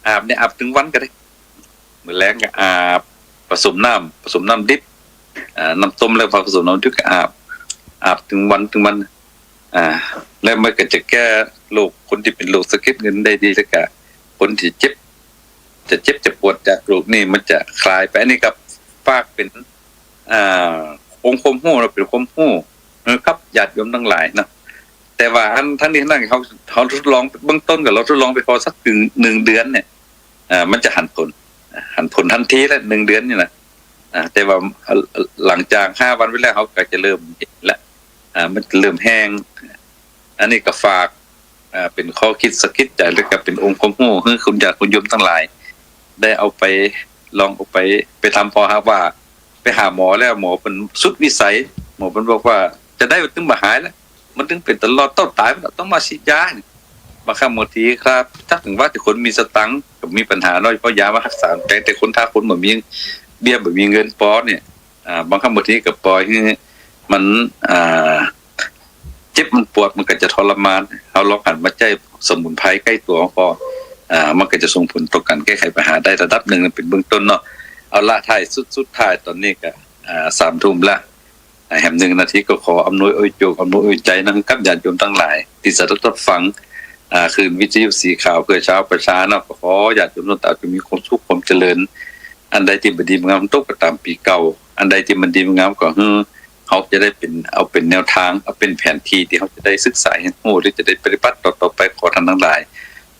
อาบเนี่ยอาบตึงวันก็ได้ มื้อแลงก็อาบ ผสมน้ำ ผสมน้ำดิบ อ่า น้ำต้มแล้วผสมน้ำดิบก็อาบ อาบตึงวัน ตึงวัน อ่า แล้วมันก็จะแก้โรค คนตี้เป๋นโรคสะเก็ดเงินได้ดี แล้วก็คนตี้เจ็บ จะเจ็บจะปวดจากโรคนี้มันจะคลายไป อันนี้ก็ฝากเป๋น อ่า องค์ความฮู้เนาะ เป๋นความฮู้ เออ กับญาติโยมตังหลายเนาะ แต่ว่าอัน ตังนี้ตังนั้น เฮา เฮาทดลองเบื้องต้นก่อน เฮาทดลองไปพอสักเถิงนึ่งเดือนเนี่ย อ่า มันจะหันผล หันผลตันทีละ นึ่งเดือนนี่นะ อ่า แต่ว่า อ่า หลังจากห้าวันไปแล้ว เฮาก็จะเริ่มหันละ อ่า มันจะเริ่มแห้ง อันนี้ก็ฝาก อ่า เป๋นข้อคิดสะกิดใจ๋ แล้วก็เป๋นองค์ความฮู้หื้อคุณญาติคุณโยมตังหลาย ได้เอาไป ลองเอาไป ไปทำ เพราะหากว่าไปหาหมอแล้ว หมอเปิ้นสุดวิสัย หมอเปิ้นบอกว่าจะใดมันตึงบ่หายแล้ว มันตึงเป๋นตลอด เต้าต๋ายมันต้องมาฉีดยานี่ บางครั้งบางทีครับ ถ้าเถิงว่าตี้คนมีสตางค์ก็มีปัญหาน้อย เพราะยามาฮักษาแปง แต่คน ถ้าคนบ่มีเบี้ย บ่มีเงินปอเนี่ย อ่า บางครั้งบางทีก็ปล่อยหื้อมัน อ่า เจ็บมันปวด มันก็จะทรมาน เฮาลองหันมาใจ๊สมุนไพรใก้ตั๋วเฮาก่อ อ่า มันก็จะส่งผลต่อก๋านแก้ไขปัญหาได้ระดับนึ่ง เป๋นเบื้องต้นเนาะ เอาละ ท้ายสุด สุดท้ายต๋อนนี้ก็ อ่า สามทุ่มละ อ่า แหมนึ่งนาที ก็ขออำนวยอวยโจก อำนวยอวยใจ๋นะ กับญาติโยมตังหลาย ตี้จะได้ฟัง อ่า คลื่นวิทยุสีขาวเพื่อชาวประชาเนาะ ก็ขอญาติโยมตังหลายจงมีความสุขความเจริญ อันใดตี้บ่ดีบ่งาม ตกไปต๋ามปี๋เก่า อันใดตี้มันดีมันงามก็หื้อ เฮาจะได้เป๋น เอาเป๋นแนวตาง เอาเป๋นแผนตี้ตี้เฮาจะได้ศึกษาเฮียนฮู้ หรือจะได้ปฏิบัติต่อๆ ไป ขอต้านตังหลาย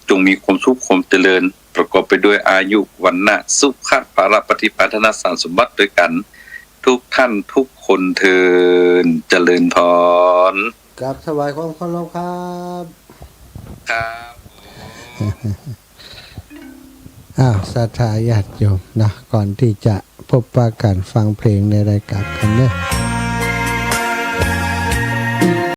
จงมีความสุขความเจริญ ประกอบไปด้วยอายุ วรรณะ สุขะ พละ ปฏิภาณ ธนสารสมบัติตวยกั๋น กู้ต้านกู้คนเถิน เจริญพร กราบถวายความเคารพครับ ครับ อ้าว ศรัทธาญาติโยมนะ ก่อนตี้จะพบปะกั๋นฟังเพลงในรายก๋านกั๋นเนาะ